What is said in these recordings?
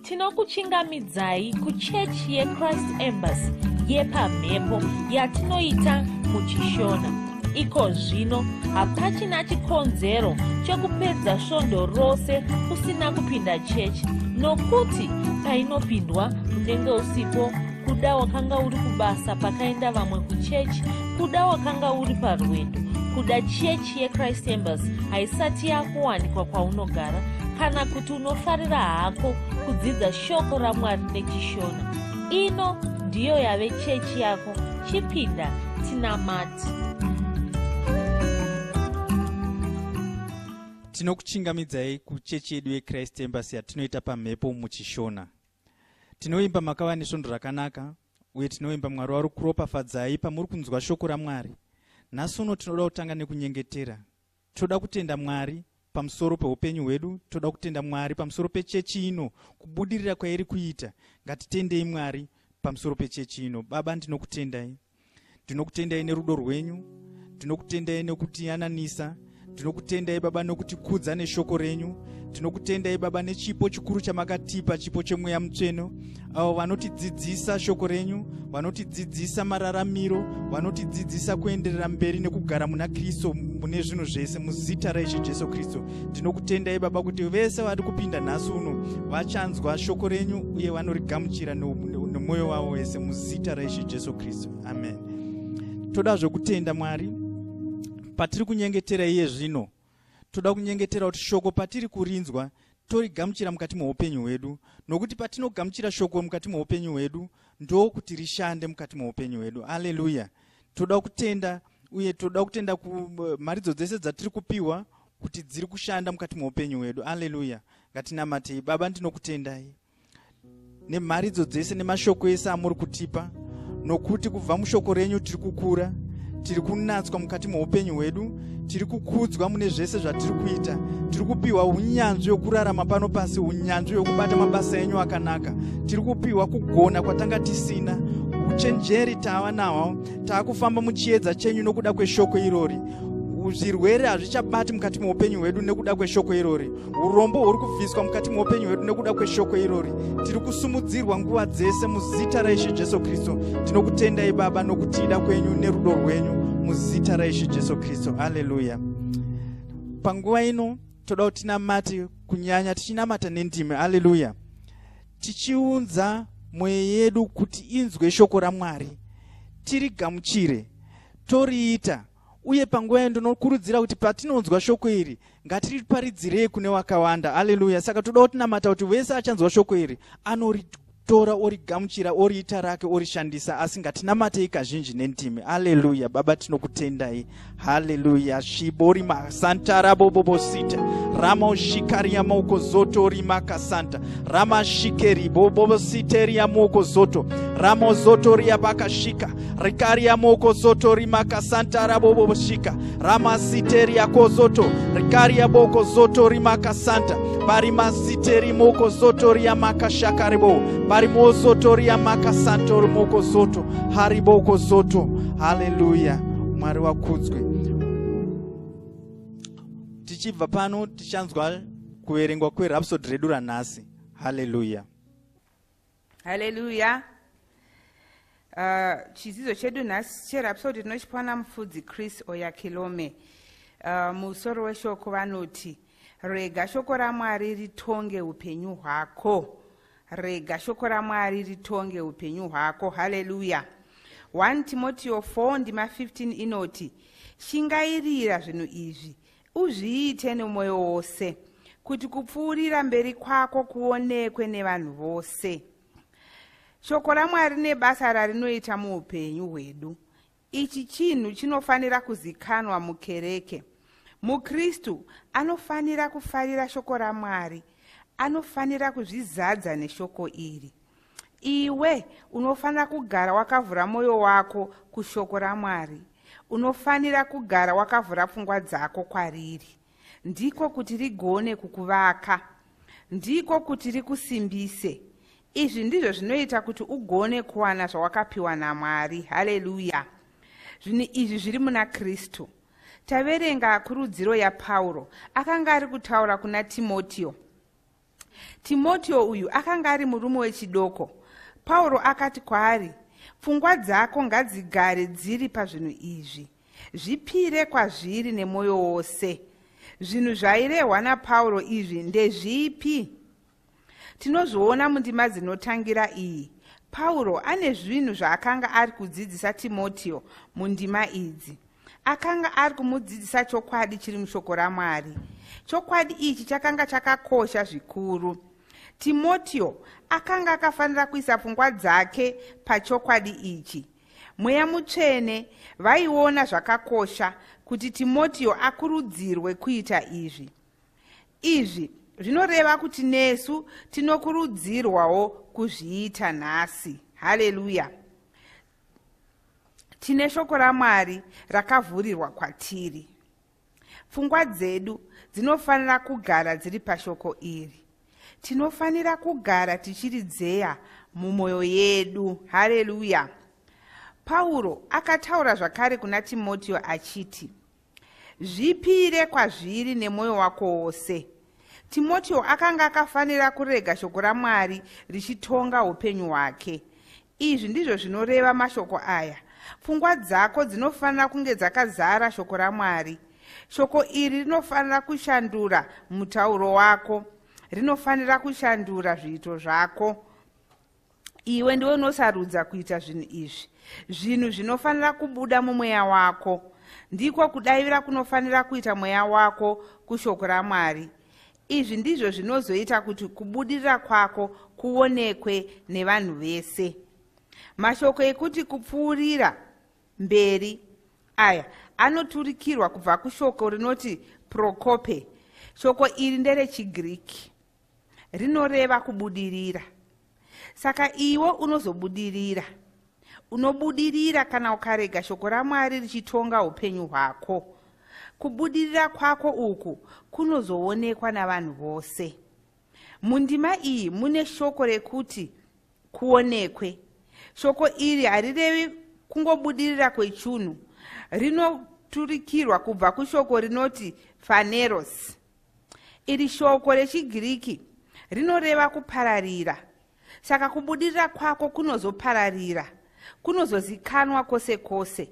Tinokuchingamidzai kuchechi yeChrist Embassy yepamhepo yatinoita muchiShona. Iko zvino hapachina chikonzero chekupedza svondo rose usina kupinda chechi, nokuti painopindwa unenge usipo. Kuda wakanga uri kubasa pakaenda vamwe kuchechi, kuda wakanga uri parwendo, kuda chechi yeChrist Embassy haisati yakuwanikwa kwaunogara, kana kuti unofarira hako kudzidza shoko raMwari nechiShona. Ino ndiyo yave chechi yako. Chipinda tinamati. Tinokuchingamidzai kuchechi yedu yeChrist Embassy yatinoita pamhepo muchiShona. Tinoimba makava nesvondo rakanaka, uye tinoimba Mwari vari kuropafadzai pamuri kunzwa shoko raMwari. Nhasi uno tinoda kutanga nekunyengetera. Toda kutenda Mwari pamusoro peupenyu hwedu, toda kutenda Mwari pamusoro pechechi ino, kubudirira kwairi kuita. Ngatitendei Mwari pamusoro pechechi ino. Baba, ndinokutendai. Ndinokutendai nerudo rwenyu, ndinokutendai nekutiyananisa, ndinokutendai Baba nekutikudza neshoko renyu, ndinokutendai Baba nechipo chikuru chamakatipa, chipo chemweya mutsvene, avo vanotidzidzisa shoko renyu, vanotidzidzisa mararamiro, vanotidzidzisa kuenderera mberi nekugara muna Kristu mune zvinhu zvese, muzita raIshe Jesu Kristu. Ndinokutendai Baba kuti vese vari kupinda nhasi uno vachanzwa shoko renyu uye vanorigamuchira nemwoyo wavo wese, muzita raIshe Jesu Kristu. Amen. Toda zvekutenda Mwari patiri kunyengetera iye zvino. Toda kunyengetera kuti shoko patiri kurinzwa torigamuchira mukati meupenyu hwedu, nokuti patinogamuchira shoko mukati meupenyu hwedu ndokuti rishande mukati meupenyu hwedu. Aleluya. Toda kutenda, uye toda kutenda kumharidzo dzese dzatiri kupiwa kuti dziri kushanda mukati meupenyu hwedu. Aleluya. Ngatinamatei. Baba, ndinokutendai nemharidzo dzese nemashoko ese amuri kutipa, nokuti kubva mushoko renyu tiri kukura, tiri kunatswa mukati meupenyu hwedu, tiri kukudzwa mune zvese zvatiri kuita, tiri kupiwa unyanzvi hwekurarama pano pasi, unyanzvi hwekubata mabasa enyu akanaka, tiri kupiwa kugona kwatanga tisina, uchenjeri tava nahwo, taakufamba muchiedza chenyu nokuda kweshoko irori. Zvirwere hazvichabati mukati meupenyu hwedu nekuda kweshoko irori. Urombo huri kubviswa mukati meupenyu hwedu nekuda kweshoko irori. Tiri kusumudzirwa nguva dzese muzita raIshe Jesu Kristu. Tinokutendai Baba nokutida kwenyu nerudo rwenyu muzita raIshe Jesu Kristu. Haleluya. Panguva ino toda kuti tinamate, kunyanya tichinamata nendimi. Haleluya. Tichiunza mwoyo yedu kuti inzwe shoko raMwari, tirigamuchire, toriita. Uye panguva iyo ndinokurudzira kuti patinonzwa shoko iri ngatiriparidzirei kune wakawanda. Haleluya. Saka toda kutinamata kuti wese achanzwa shoko iri anoritora, origamuchira, oriita rake, orishandisa. Asi ngatinamatei kazhinji nendimi. Haleluya. Baba, tinokutendai. Haleluya. Shibori masanta rabobobosita ramoshikaria mokozoto rimakasanta ramashikeri bobobositeria mokozoto ramozotoria bakashika rikaria mokozoto rimakasanta raboboshika ramasiteria kozoto rikaria bokozoto rimakasanta parimasiteri mokozotoria makashakarebo parimozotoria makasanto mokozoto haribokozoto. Haleluya. Mwari wakudzwe. Tichibva pano tichanzwa kuverengwa kwerhapsody redu ranhasi. Haleluya. Haleluya. Chidzidzo chedu nhasi cherhapsody tinochipiwa namufudzi Chris Oyakilome. Musoro weshoko vanoti, rega shoko raMwari ritonge upenyu hwako. Rega shoko raMwari ritonge upenyu hwako. Haleluya. 1 Timoteo 4 ndima 15 inoti, shingairira zvinhu izvi, uzviite nemwoyo wose, kuti kupfuurira mberi kwako kuonekwe nevanhu vose. Shoko raMwari nebasa rarinoita muupenyu hwedu. Ichi chinhu chinofanira kuzikanwa mukereke. MuKristu anofanira kufarira shoko raMwari, anofanira kuzvizadza neshoko iri. Iwe unofanira kugara wakavhura mwoyo wako kushoko raMwari. Unofanira kugara wakavhura pfungwa dzako kwariri. Ndiko kuti rigone kukuvaka. Ndiko kuti rikusimbise. Izvi ndizvo zvinoita kuti ugone kuwana zvawakapiwa naMwari. Haleluya. Zvinhu izvi zviri muna Kristu. Taverenga kurudziro yaPauro. Akanga ari kutaura kuna Timoteo. Timoteo uyu akanga ari murume wechidoko. Pauro akati kwaari, pfungwa dzako ngadzigare dziri pazvinhu izvi, zvipire kwazviri nemwoyo wose. Zvinhu zvairehwa naPauro izvi ndezvipi? Tinozviona mundima dzinotangira iyi. Pauro ane zvinhu zvaakanga ari kudzidzisa Timoteo mundima idzi. Akanga ari kumudzidzisa chokwadi chiri mushoko raMwari. Chokwadi ichi chakanga chakakosha zvikuru. Timoteo akanga akafanira kuisa pfungwa dzake pachokwadi ichi. Mweya Mutsvene vaiona zvakakosha kuti Timoteo akurudzirwe kuita izvi. Izvi zvinoreva kuti nesu tinokurudzirwawo kuzviita nhasi. Haleluya! Tine shoko raMwari rakavhurirwa kwatiri. Pfungwa dzedu dzinofanira kugara dziri pashoko iri. Tinofanira kugara tichiridzeya mumwoyo yedu. Haleluya! Pauro akataura zvakare kuna Timoteo achiti, zvipire kwazviri nemwoyo wako wose. Timoteo akanga akafanira kurega shoko raMwari richitonga upenyu hwake. Izvi ndizvo zvinoreva mashoko aya. Pfungwa dzako dzinofanira kunge dzakazara shoko raMwari. Shoko iri rinofanira kushandura mutauro wako, rinofanira kushandura zviito zvako. Iwe ndiwe unosarudza kuita zvinhu izvi. Zvinhu zvinofanira kubuda mumweya wako. Ndiko kudavira kunofanira kuita mweya wako kushoko raMwari. Izvi ndizvo zvinozoita kuti kubudirira kwako kuonekwe nevanhu vese. Mashoko ekuti kupfuurira mberi aya anoturikirwa kubva kushoko rinoti prokope. Shoko iri nderechigiriki, rinoreva kubudirira. Saka iwe unozobudirira. Unobudirira kana ukarega shoko raMwari richitonga upenyu hwako. Kubudirira kwako uku kunozoonekwa navanhu vose. Mundima iyi mune shoko rekuti kuonekwe. Shoko iri harirevi kungobudirira kwechunhu. Rinoturikirwa kubva kushoko rinoti phaneros. Iri shoko rechigiriki rinoreva kupararira. Saka kubudirira kwako kunozopararira, kunozozikanwa kwose kwose,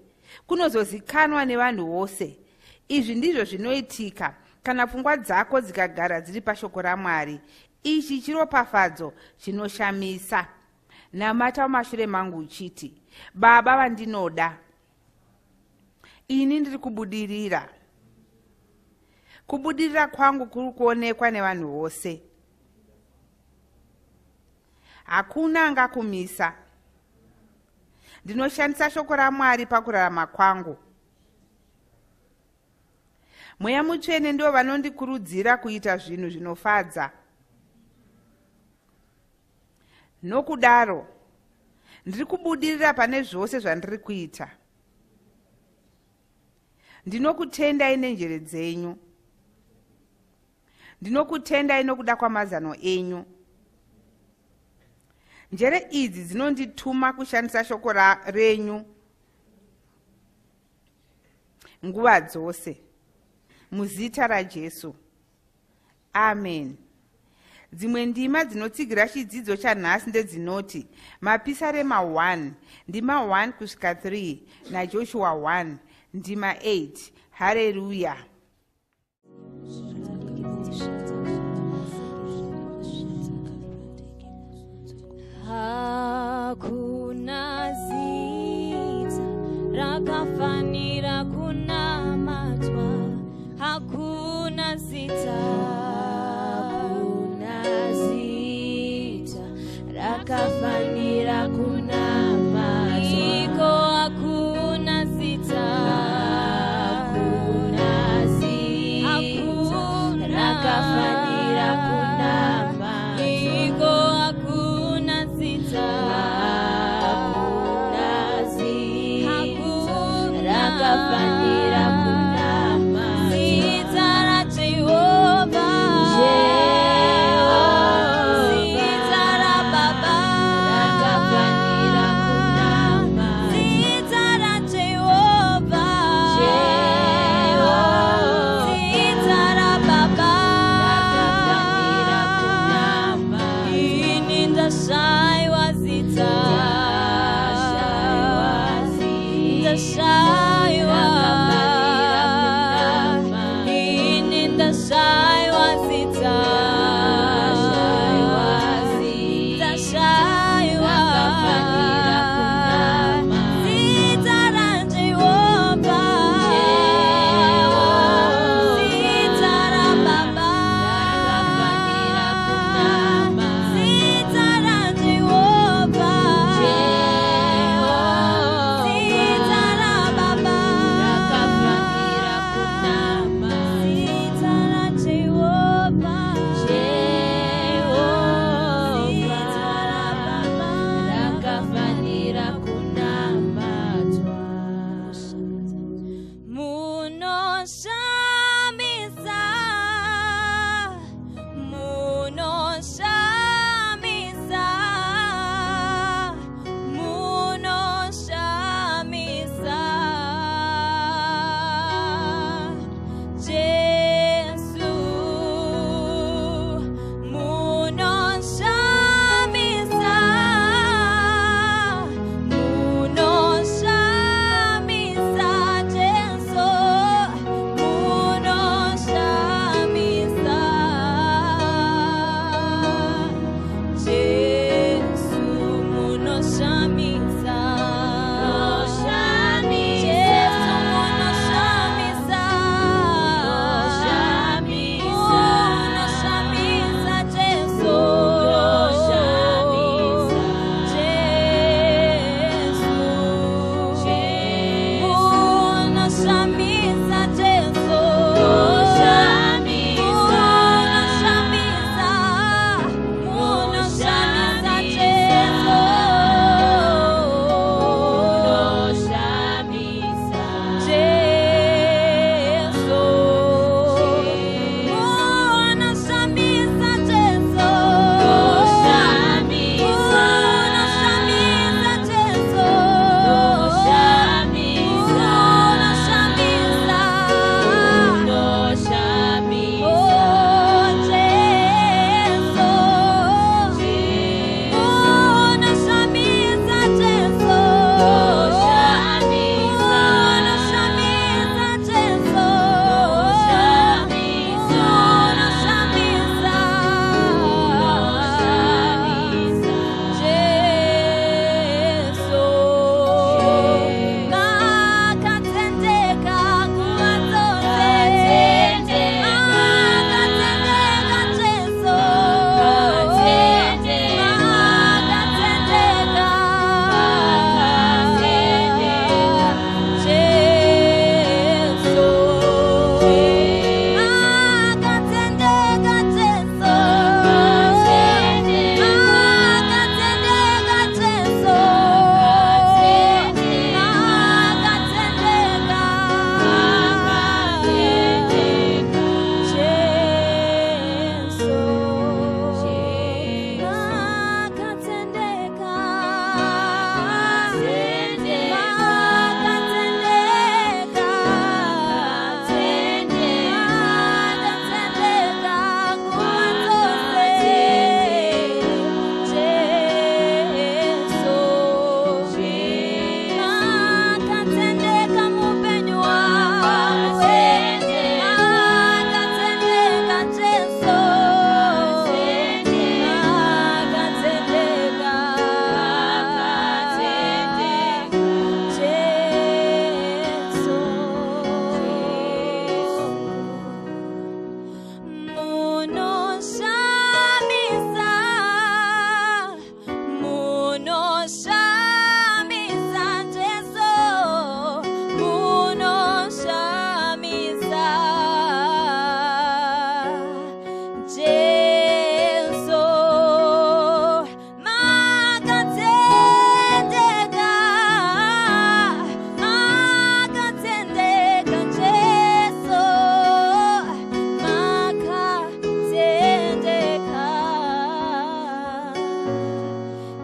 kunozozikanwa nevanhu vose. Izvi ndizvo zvinoitika kana pfungwa dzako dzikagara dziri pashoko raMwari. Ichi chiropafadzo chinoshamisa. Namata mumashure mangu uchiti, Baba vandinoda, ini ndiri kubudirira. Kubudirira kwangu kuri kuonekwa nevanhu vose. Hakuna angakumisa. Ndinoshandisa shoko raMwari pakurarama kwangu. Mweya Mutsvene ndivo vanondikurudzira kuita zvinhu zvinofadza. Nokudaro, ndiri kubudirira pane zvose zvandiri kuita. Ndinokutendai nenjere dzenyu. Ndinokutendai nokuda kwamazano enyu. Njere idzi dzinondituma kushandisa shoko renyu nguva dzose. Muzita raJesu. Amen. Dzimwe ndima dzinotsigira chidzidzo chanhasi ndedzinoti Mapisarema 1 ndima 1 kusvika 3 naJoshua 1 ndima 8. Hareruya. Hakuna zita rakafanira kunamatwa, hakuna zita, hakuna zita rakafanira kunamatwa, iko hakuna zita, hakuna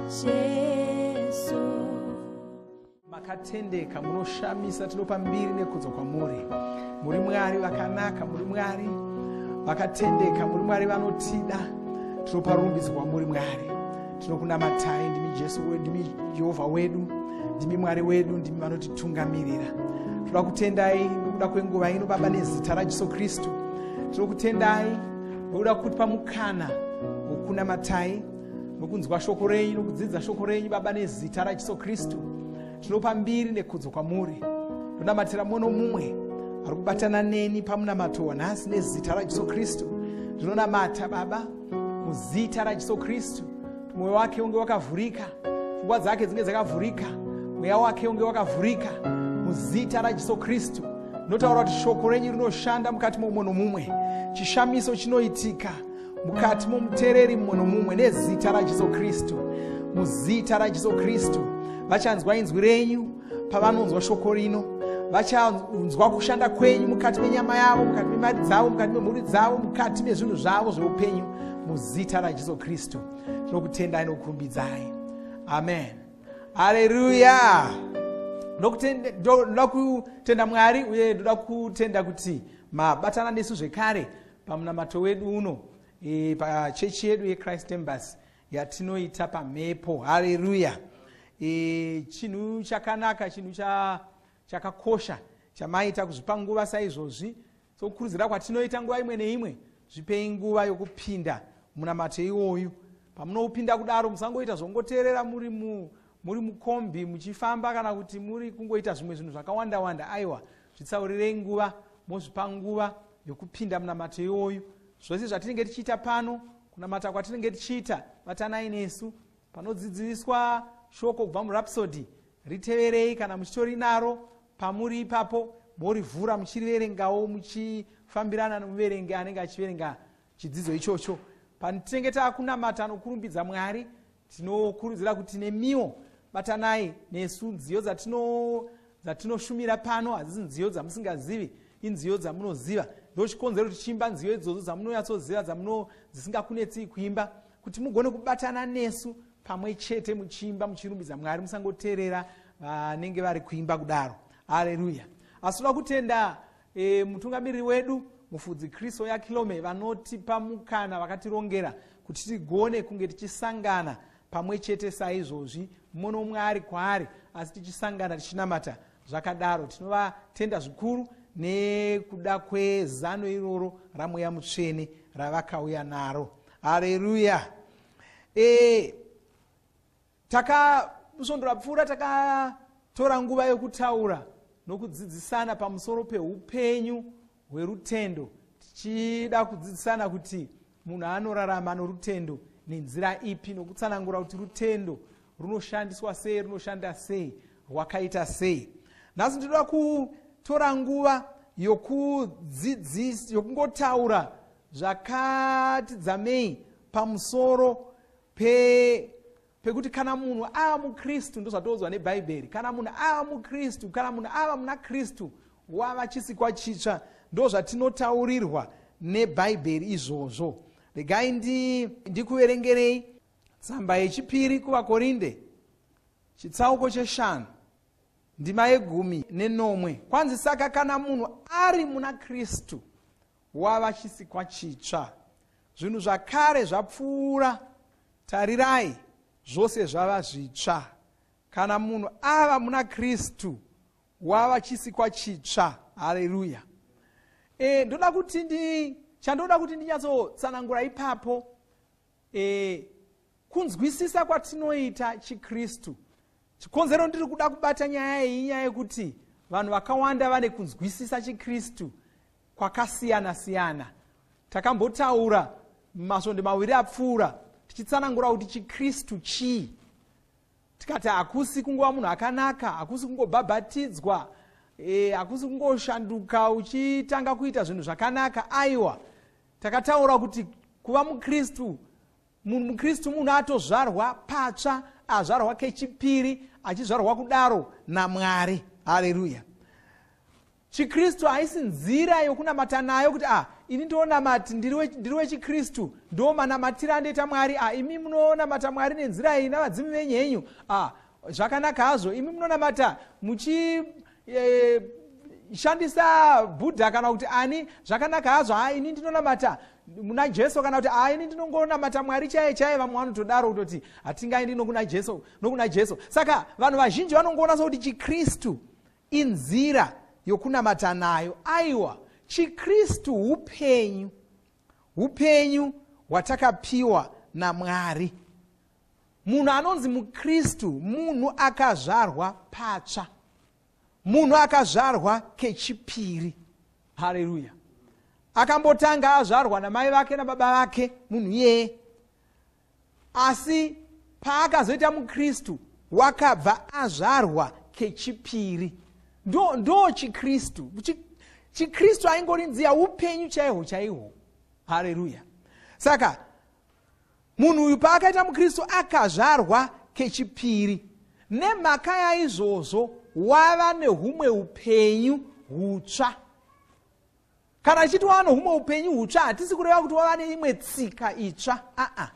Jesu. Makatendeka, munoshamisa, tinopa mbiri nekudzo kwamuri. Muri Mwari vakanaka, muri Mwari vakatendeka, muri Mwari vanotida. Tinopa rumbidzo kwamuri Mwari. Tinokunamatai, ndimi Jesu wedu, ndimi Jehovha wedu, ndimi Mwari wedu, ndimi vanotitungamirira. Tinoda kutendai nokuda kwenguva ino Baba, nezita raJesu Kristu. Tinokutendai nokuda kutipa mukana wokunamatai nokunzwa shoko renyu nokudzidza shoko renyu Baba, nezita raJesu Kristu. Tinopa mbiri nekudzo kwamuri. Ndonamatira mumwe nomumwe ari kubatana neni pamunamato wanhasi nezita raJesu Kristu. Ndinonamata Baba muzita raJesu Kristu, mwoyo wake unge wakavhurika, pfungwa dzake dzinge dzakavhurika, mweya wake unge wakavhurika muzita raJesu Kristu. Ndinotaura kuti shoko renyu rinoshanda mukati momumwe nomumwe, chishamiso chinoitika mukati momuteereri mumwe nomumwe nezita raJesu Kristu. Muzita raJesu Kristu vachanzwa inzwi renyu pavanonzwa shoko rino, vachanzwa kushanda kwenyu mukati menyama yavo, mukati memari dzavo, mukati memhuri dzavo, mukati mezvinhu zvavo zveupenyu muzita raJesu Kristu. Tinokutendai nokukurumbidzai. Amen. Haleluya. Ndoda kutenda Mwari uye ndoda kutenda kuti mabatana nesu zvekare pamunamato wedu uno pachechi yedu yeChrist Embassy yatinoita pamhepo. Haleluya. Chinhu chakanaka, chinhu chakakosha chamaita kuzvipa nguva saizvozvi. Sokukurudzira kwatinoita nguva imwe neimwe, zvipei nguva yokupinda munamato iwoyu. Pamunoupinda kudaro, musangoita zvongoteerera muri mukombi muchifamba, kana kuti muri kungoita zvimwe zvinhu zvakawanda wanda. Aiwa, zvitsaurirei nguva, mozvipa nguva yokupinda munamato iwoyu. Zvose zvatinenge tichiita pano, kunamata kwatinenge tichiita, batanai nesu. Panodzidziswa shoko kubva muRhapsody, riteverei. Kana muchitori naro pamuri ipapo, morivhura muchiriverengawo, muchifambirana nomuverengi anenge achiverenga chidzidzo ichocho. Patinenge taakunamata nokurumbidza Mwari, tinokurudzira kuti nemiwo batanai nesu. Nziyo dzatinoshumira pano hadzisi nziyo dzamusingazivi, inziyo dzamunoziva. Ndochikonzero tichiimba nziyo idzodzo dzamunonyatsoziva, dzisingakunetsii kuimba, kuti mugone kubatana nesu pamwe chete muchiimba muchirumbidza Mwari. Musangoteerera vanenge vari kuimba kudaro. Haleluya. Asi toda kutenda mutungamiriri wedu mufudzi Kristo Yakilome, vanotipa mukana, vakatirongera kuti tigone kunge tichisangana pamwe chete saizvozvi, mumwe nomumwe ari kwaari, asi tichisangana tichinamata zvakadaro. Tinovatenda zvikuru nekuda kwezano iroro raMweya Mutsvene ravakauya naro. Haleluya. Taka svondo rapfuura takatora nguva yokutaura nokudzidzisana pamusoro peupenyu hwerutendo, tichida kudzidzisana kuti munhu anorarama norutendo nenzira ipi, nokutsanangura kuti rutendo runoshandiswa sei, runoshanda sei, rwakaita sei. Nhasi ndinoda kutora nguva yokungotaura zvakati dzamei pamusoro pekuti kana munhu ava muKristu, ndozvatoudzwa neBhaibheri, kana munhu ava muKristu, kana munhu ava muna Kristu, wava chisikwa chitsva. Ndo zvatinotaurirwa neBhaibheri izvozvo. Regai ndikuverengerei tsamba yechipiri kuvaKorinde, chitsauko cheshanu, ndima ye17. Kwanzi, saka kana munhu ari muna Kristu, wava chisikwa chitsva, zvinhu zvakare zvapfuura, tarirai, zvose zvava zvitsva. Kana munhu ava muna Kristu, wava chisikwa chitsva. Haleluya. Ndoda kuti chandoda kuti ndinyatsotsanangura ipapo, kunzwisisa kwatinoita chiKristu. Chikonzero ndiri kuda kubata nyaya iyi, inyaya yekuti vanhu vakawanda vane kunzwisisa chiKristu kwakasiyana-siyana. Takambotaura masvondo maviri apfuura tichitsanangura kuti chiKristu chii. Tikati hakusi kungova munhu akanaka, hakusi kungobhabhatidzwa, hakusi kungoshanduka uchitanga kuita zvinhu zvakanaka. Aiwa, takataura kuti kuva muKristu, munhu muKristu munhu atozvarwa patsva, azvarwa kechipiri, achizvarwa kudaro naMwari. Haleluya. ChiKristu haisi nzira yokunamata nayo kuti Ini ndonamati, ndiri wechikristu, ndo manamatiro andoita Mwari. A, imi munonamata Mwari nenzira iyi navadzimu venyu henyu. A, zvakanaka hazvo. Imi munonamata muchi shandisa Bhudha kana kuti ani, zvakanaka hazvo. Ha, ini ndinonamata muna Jesu, kana kuti a, ini ndinongonamata Mwari chaiye chaiye. Vamwe vanotodaro kutoti hatingaendi nokuna Jesu, nokuna Jesu. Saka vanhu vazhinji vanongoona sokuti chikristu inzira yokunamata nayo. Aiwa, chikristu upenyu, upenyu hwatakapiwa naMwari. Munhu anonzi mukristu munhu akazvarwa patsva, munhu akazvarwa kechipiri. Haleluya. Akambotanga azvarwa namai vake nababa vake munhu iyeye, asi paakazoita mukristu wakabva azvarwa kechipiri. Ndo chikristu. Chikristu aingori nziya, upenyu chaihwo chaihwo. Haleluya. Saka munhu uyu paakaita mukristu akazvarwa kechipiri, nemhaka yaizvozvo wava nehumwe upenyu hutsva. Kana achiti wava nehumwe upenyu hutsva, hatisi kureva kuti wava neimwe tsika itsva. Aa,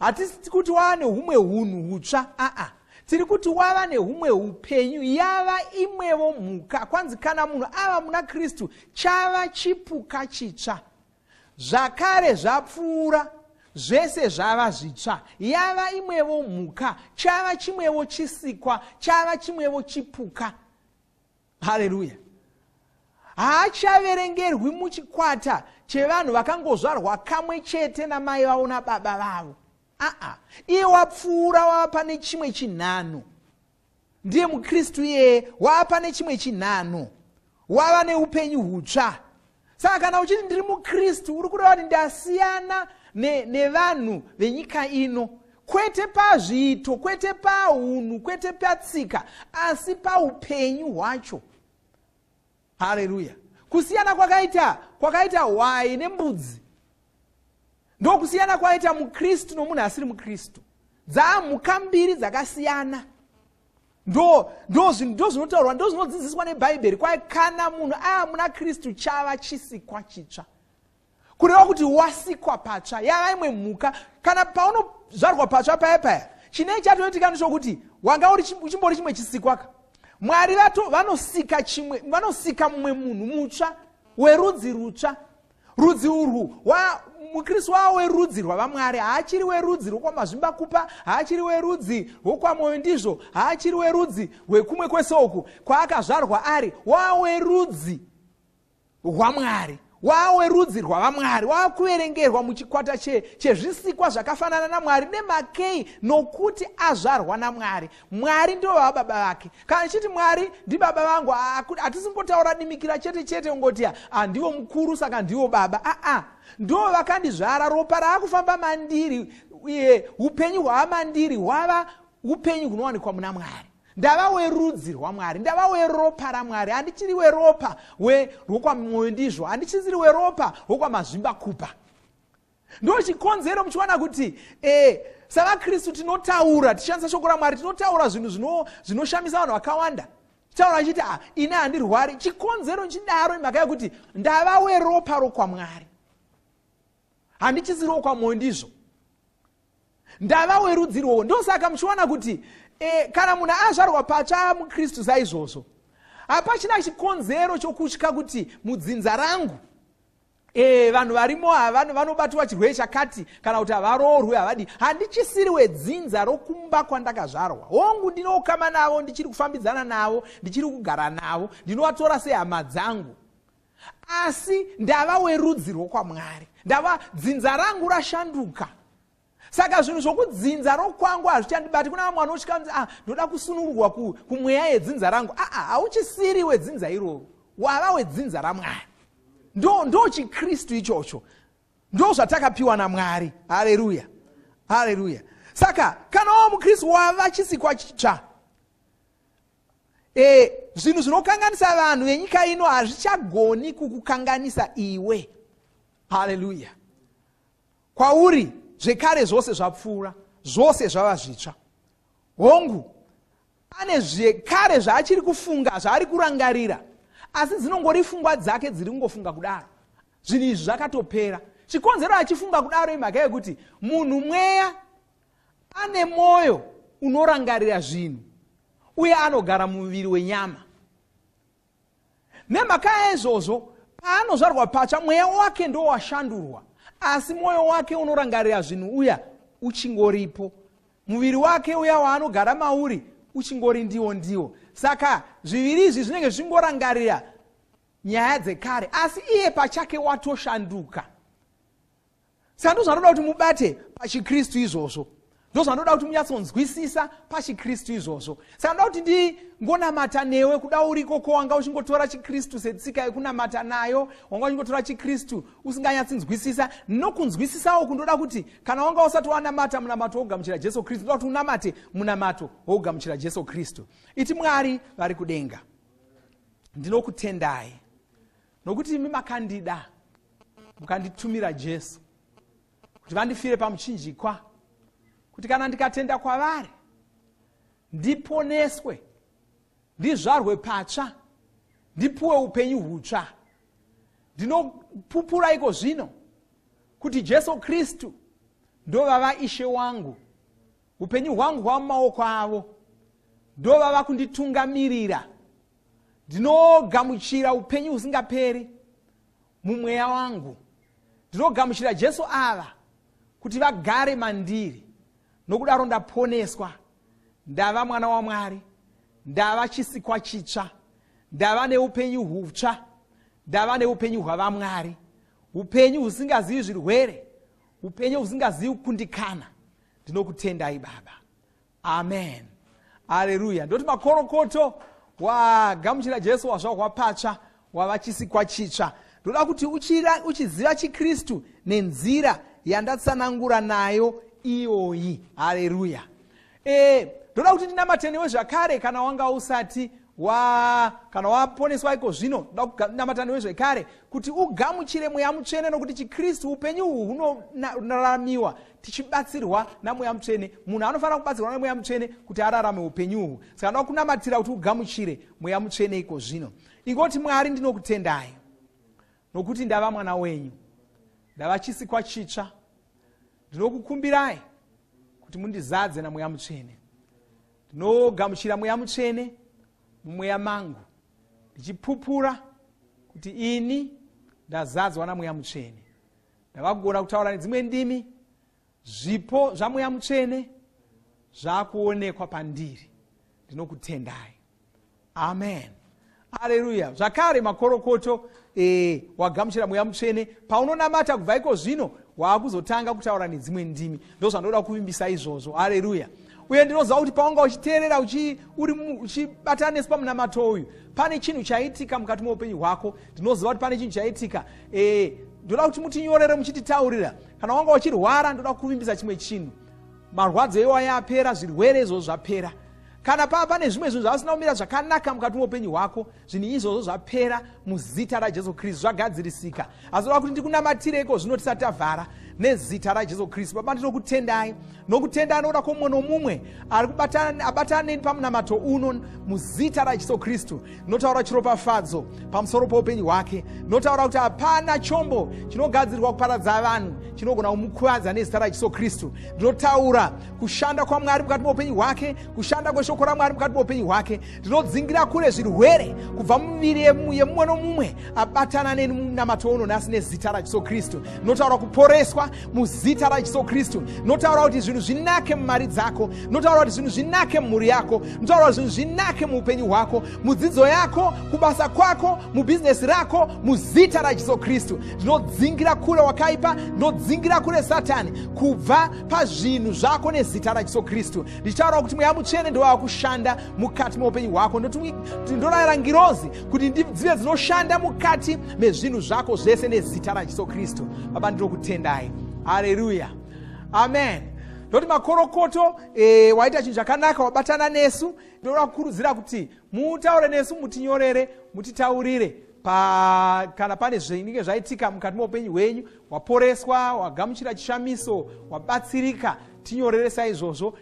hatisi kuti wava nehumwe hunhu hutsva. Aa, tiri kuti wava nehumwe upenyu, yava imwevo mhuka. Kwanzi kana munhu ava muna Kristu, chava chipuka chitsva, zvakare zvapfuura, zvese zvava zvitsva. Yava imwevo mhuka, chava chimwevo chisikwa, chava chimwevo chipuka. Haleluya. Haachaverengerwi muchikwata chevanhu vakangozvarwa kamwe chete namai vavo nababa vavo. Aa, iye wapfuura, wava pane chimwe chinhano. Ndiye mukristu iyeye, wava pane chimwe chinhano, wava neupenyu hutsva. Saka kana uchiti ndiri mukristu, uri kureva kuti ndasiyana nevanhu venyika ino, kwete pazviito, kwete paunhu, kwete patsika, asi paupenyu hwacho. Haleluya. Kusiyana kwakaita hwai nembudzi ndokusiyana kwaita mukristu nomunhu asiri mukristu. Dzamhuka mbiri dzakasiyana. Ndo zvinotaurwa, ndo zvinodzidziswa neBhaibheri. Kwai kana munhu ava muna Kristu, chava chisikwa chitsva, kureva kuti wasikwa patsva, yava imwe mhuka. Kana paunozvarwa patsva paya paya, chinei chatoitika ndechokuti wanga uchimbori chimwe chisikwaka. Mwari vanosika mumwe munhu mutsva werudzi rutsva. Rudzi urwu, mukristu wava werudzi rwavaMwari. Haachiri werudzi rwokwamazvimbakupa, haachiri werudzi rwokwamwoyo ndizvo, haachiri werudzi rwekumwe kwese uku kwaakazvarwa ari. Wava werudzi rwaMwari, wava werudzi rwavaMwari, wava kuverengerwa muchikwata chezvisikwa zvakafanana naMwari. Nemakei? Nokuti azvarwa naMwari. Mwari ndivo vava baba vake. Kana chiti Mwari ndibaba vangu, hatisingotaura dimikira chete chete ungoti ndivo mukuru saka ndivo baba. Aa, ndo vakandizvara, ropa raakufamba mandiri, upenyu hwava mandiri hwava upenyu hunowanikwa muna Mwari. Ndava werudzi rwaMwari, ndava weropa raMwari. Handichiri weropa rwokwamwoyo ndizvo, handichisiri weropa rwokwamazvimbakupa. Ndo chikonzero muchiwana kuti savakristu tinotaura tichishandisa shoko raMwari, tinotaura zvinhu zvinoshamisa vanhu vakawanda. Taura achiti ini handirwari. Chikonzero chidaro imhaka yekuti ndava weropa rokwamwari, handichisiri wokwamwoyo ndizvo, ndava werudzi rwowo. Ndosaka muchiwana kuti kana munhu azvarwa patsva mukristu saizvozvo, hapachina chikonzero chokutya kuti mudzinza rangu vanhu varimo vanobatwa chirwere chakati, kana kuti havaroorwi, havadi. Handichisiri wedzinza rokumba kwandakazvarwa. Hongu, ndinokama navo, ndichiri kufambidzana navo, ndichiri kugara navo, ndinovatora sehama dzangu, asi ndava werudzi rwokwamwari. Ndava dzinza rangu rashanduka. Saka zvinhu zvokudzinza rokwangu hazvichandibati. Kuna vamwe vanotya kuti ndoda kusunungurwa kumweya yedzinza rangu. Aa, hauchisiri wedzinza iroro, wava wedzinza raMwari. Ndo chikristu ichocho, ndo zvatakapiwa naMwari. Haleluya, haleluya. Saka kana wava mukristu, wava chisikwa chitsva. Zvinhu zvinokanganisa vanhu venyika ino hazvichagoni kukukanganisa iwe. Haleluya. Kwauri zvekare zvose zvapfuura, zvose zvava zvitsva. Hongu, ane zvekare zvaachiri kufunga, zvaari kurangarira, asi dzinongori pfungwa dzake dziri kungofunga kudaro. Zvinhu izvi zvakatopera. Chikonzero achifunga kudaro imhaka yekuti munhu mweya ane mwoyo unorangarira zvinhu uye anogara muviri wenyama. Nemhaka yaizvozvo, paanozvarwa patsva, mweya wake ndo washandurwa, asi mwoyo wake unorangarira zvinhu uya uchingoripo. Muviri wake uya waanogara mauri uchingori ndiwo ndiwo. Saka zviviri izvi zvinenge zvichingorangarira nyaya dzekare, asi iye pachake watoshanduka. Saka ndozvanoda kuti mubate pachiKristu izvozvo, ndozvanoda kuti munyatsonzwisisa pachiKristu izvozvo. Saka ndoda kuti ndingonamata newe. Kuda uriko ko wanga uchingotora chiKristu setsika yekunamata nayo, wanga uchingotora chiKristu usinganyatsinzwisisa. Nokunzwisisawo kundoda kuti kana wanga usati wanamata munamato wokugamuchira Jesu Kristu, ndoda kuti unamate munamato wokugamuchira Jesu Kristu. Iti: Mwari vari kudenga, ndinokutendai nokuti imi makandida, mukanditumira Jesu kuti vandifire pamuchinjikwa, kuti kana ndikatenda kwavari ndiponeswe, ndizvarwe patsva, ndipuwe upenyu hutsva. Ndinopupura iko zvino kuti Jesu Kristu ndovava Ishe wangu, upenyu hwangu hwava mumaoko avo, ndovava kunditungamirira. Ndinogamuchira upenyu husingaperi mumweya wangu. Ndinogamuchira Jesu ava kuti vagare mandiri. Nokudaro ndaponeswa, ndava mwana waMwari, ndava chisikwa chitsva, ndava neupenyu hutsva, ndava neupenyu hwavamwari, upenyu husingazivi zvirwere, upenyu husingazivi kukundikana. Ndinokutendai, Baba. Amen. Aleluya. Ndoti makorokoto, wagamuchira Jesu, wazvarwa patsva, wava chisikwa chitsva. Ndoda kuti uchiziva chiKristu nenzira yandatsanangura nayo iyoyi. Haleluya. Ndoda kuti ndinamate newe zvakare kana wanga usati wa kana waponeswa iko zvino. Ndoda kunamata newe zvekare kuti ugamuchire Mweya Mutsvene, nokuti chiKristu, upenyu uhu hunoraramiwa tichibatsirwa naMweya Mutsvene. Munhu anofanira kubatsirwa naMweya Mutsvene kuti ararame upenyu uhu. Saka ndoda kunamatira kuti ugamuchire Mweya Mutsvene iko zvino. Ingoti: Mwari, ndinokutendai nokuti ndava mwana wenyu, ndava chisikwa chitsva. Ndinokukumbirai kuti mundizadze naMweya Mutsvene. Ndinogamuchira Mweya Mutsvene mumweya mangu, ndichipupura kuti ini ndazadzwa naMweya Mutsvene, ndava kugona kutaura nedzimwe ndimi. Zvipo zvaMweya Mutsvene zvaakuonekwa pandiri. Ndinokutendai. Amen. Aleluya. Zvakare makorokoto, wagamuchira Mweya Mutsvene. Paunonamata kubva iko zvino, waakuzotanga kutaura nedzimwe ndimi. Ndo zvandoda kuvimbisa izvozvo. Aleluya. Uye ndinoziva kuti paunga uchiteerera, uchibatana nesu pamunamato uyu, pane chinhu chaitika mukati meupenyu hwako. Ndinoziva kuti pane chinhu chaitika. Ndoda kuti mutinyorere muchititaurira. Kana wanga uchirwara, ndoda kuvimbisa chimwe chinhu: marwadzo iwaya apera, zvirwere izvozvo zvapera. Kana paa pane zvimwe zvinhu zvasina kumira zvakanaka mukati meupenyu hwako, zvinhu izvozvo zvapera muzita raJesu Kristu, zvagadzirisika. Asi oda kuti ndikunamatireko zvino tisati tavhara nezita raJesu Kristu. Baba, ndinokutendai nokutenda anoda kwomumwe nomumwe ari abatana neni pamunamato uno. Muzita raJesu Kristu ndinotaura chiropafadzo pamusoro poupenyu hwake. Ndinotaura kuti hapana chombo chinogadzirwa kuparadza vanhu chinogona kumukuvadza nezita raJesu Kristu. Ndinotaura kushanda kwaMwari mukati meupenyu hwake, kushanda kweshoko raMwari mukati meupenyu hwake. Ndinodzingira kure zvirwere kubva mumiviri yemumwe nomumwe abatana neni munamato uno nhasi nezita raJesu Kristu. Ndinotaura kuporeswa muzita raJesu Kristu. Ndinotaura kuti zvinhu zvinake mumari dzako. Ndinotaura kuti zvinhu zvinake mumhuri yako. Ndinotaura kuti zvinhu zvinake muupenyu hwako, mudzidzo yako, kubasa kwako, mubhizinesi rako muzita raJesu Kristu. Ndinodzingira kure wakaipa, ndinodzingira kure Satani kubva pazvinhu zvako nezita raJesu Kristu, ndichitaura kuti Mweya Mutsvene ndowava kushanda mukati meupenyu hwako. Ndorayira ngirozi kuti dzive dzinoshanda mukati mezvinhu zvako zvese nezita raJesu Kristu. Baba, ndinokutendai. Haleluya. Amen. Ndoti makorokoto, waita chinhu chakanaka, wabatana nesu. Ndinoda kukurudzira kuti mutaure nesu, mutinyorere, mutitaurire kana pane zvinenge zvaitika mukati meupenyu hwenyu, waporeswa, wagamuchira chishamiso, wabatsirika, tinyorere saizvozvo.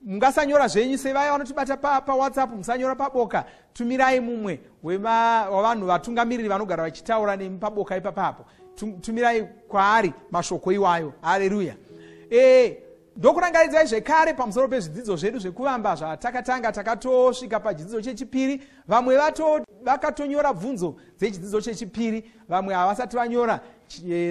Mungasanyora zvenyu sevaya vanotibata paWhatsApp, musanyora paboka. Tumirai mumwe wavanhu vatungamiriri vanogara vachitaura nemi paboka ipapapo. Tumirai kwaari mashoko iwayo. Hareruya. Ndokurangaridzai zvekare pamusoro pezvidzidzo zvedu zvekuvamba zvatakatanga. Takatosvika pachidzidzo chechipiri. Vamwe vakatonyora bvunzo dzechidzidzo chechipiri, vamwe havasati vanyora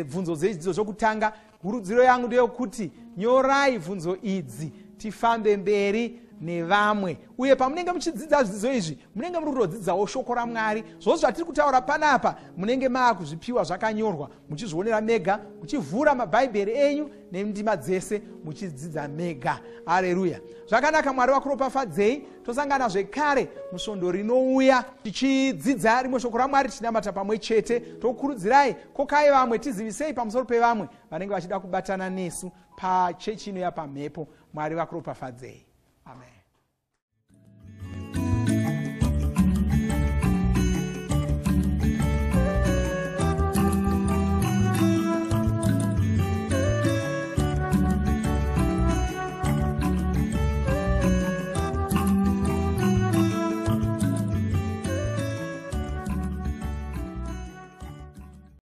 bvunzo dzechidzidzo chokutanga. Kurudziro yangu ndeyekuti nyorai bvunzo idzi, tifambe mberi nevamwe. Uye pamunenge muchidzidza zvidzidzo izvi, munenge muri kutodzidzawo shoko raMwari. Zvose zvatiri kutaura panapa munenge maakuzvipiwa zvakanyorwa, muchizvionera mega, muchivhura mabhaibheri enyu nendima dzese, muchidzidza mega. Hareruya. Zvakanaka, Mwari vakuropafadzei. Tosangana zvekare musvondo rinouya tichidzidza rimwe shoko raMwari, tichinamata pamwe chete. Tokurudzirai, kokai vamwe, tizivisei pamusoro pevamwe vanenge vachida kubatana nesu pachechi ino yapamhepo. Mwari vakuropafadzei. Amen.